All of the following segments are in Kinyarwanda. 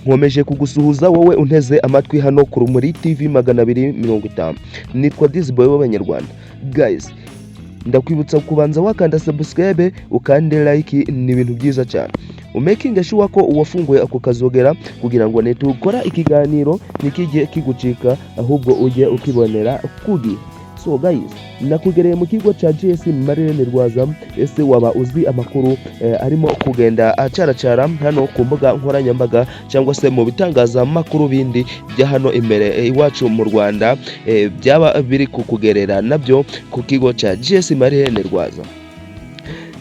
Nkomeje kugusuhuza wowe unteze amatwi hano ku Rumuri TV 250. Nitwa Dizboy w'Abanyarwanda. Guys, ndakwibutsa kubanza wakanda subscribe, ukande like, ni ibintu byiza cyane. Umakinge sure ko uwafunguye ako kazogera kugira ngo nitukora ikiganiro ntikijye kigucika, ahubwo ujye ukibonera ku gihe. So guys, nakugereye mu kigo cya GS Marie Rwaza. Ese waba uzi amakuru arimo kugenda acaracara hano ku mbuga nkoranyambaga cyangwa se mu bitangazamakuru bindi bya hano imbere iwacu mu Rwanda, byaba biri kukugerera nabyo ku kigo cya GS Marie Rwaza?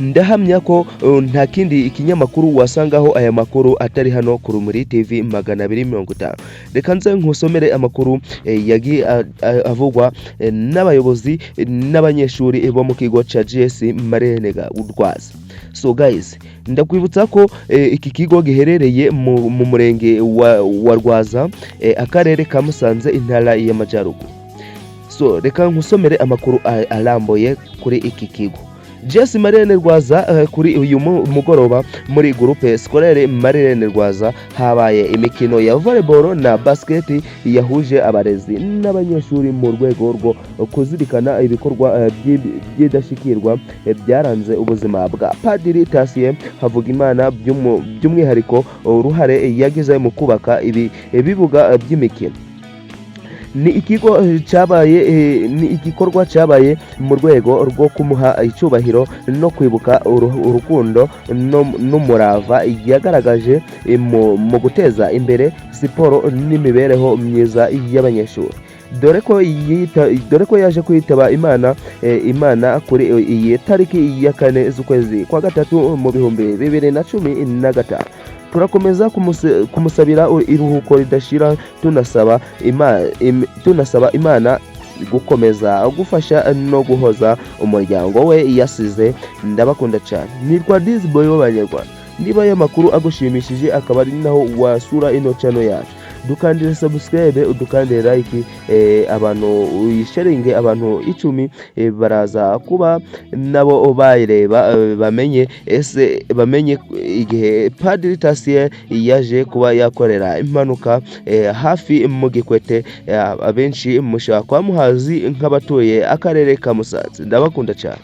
Ndahamya ko nta kindi ikinyamakuru wasangaho aya makuru atari hano ku Rumuri TV 250. Reka nze nkusomere amakuru yagiye avugwa n'abayobozi n'abanyeshuri bo mu kigo cya GS Marie Rwaza. So guys, ndakwibutsa ko iki kigo giherereye mu murenge wa Rwaza, akarere ka Musanze, intara y'Amajyaruguru. So reka nkusomere amakuru arambuye kuri iki kigo GS Marie Rwaza. Kuri uyu mugoroba muri Groupe Scolaire Marie Rwaza habaye imikino ya volleyball na basket yahuje abarezi n'abanyeshuri mu rwego rwo kuzirikana ibikorwa by'indashyikirwa byaranze ubuzima bwa Padiri Tatien Havugimana, by'umwihariko uruhare yagize mu kubaka ibi ibibuga by'imikino. Ni ikigo cyabaye ni igikorwa cyabaye mu rwego rwo kumuha icyubahiro no kwibuka urukundo n'umurava yagaragaje mu guteza imbere siporo n'imibereho myiza y'abanyeshuri, dore ko yaje kwitaba Imana kuri iyi tariki ya 4 z'ukwezi kwa gatatu mu 2015. Turakomeza kumusabira iruhuko ridashira, tunasaba Imana gukomeza gufasha no guhoza umuryango we yasize. Ndabakunda cyane, nitwa Dizboy w'Abanyarwanda. Niba aya makuru agushimishije, akaba ari naho wasura ino channel yacu, dukandire subscribe, udukandire like, abantu uyisharinge abantu 10, baraza kuba nabo bayireba, bamenye ese bamenye igihe Padiri Tatien yaje kuba yakorera impanuka hafi mu Gikwete. Abenshi mushobora kuba muhazi nk'abatuye akarere ka Musanze. Ndabakunda cyane.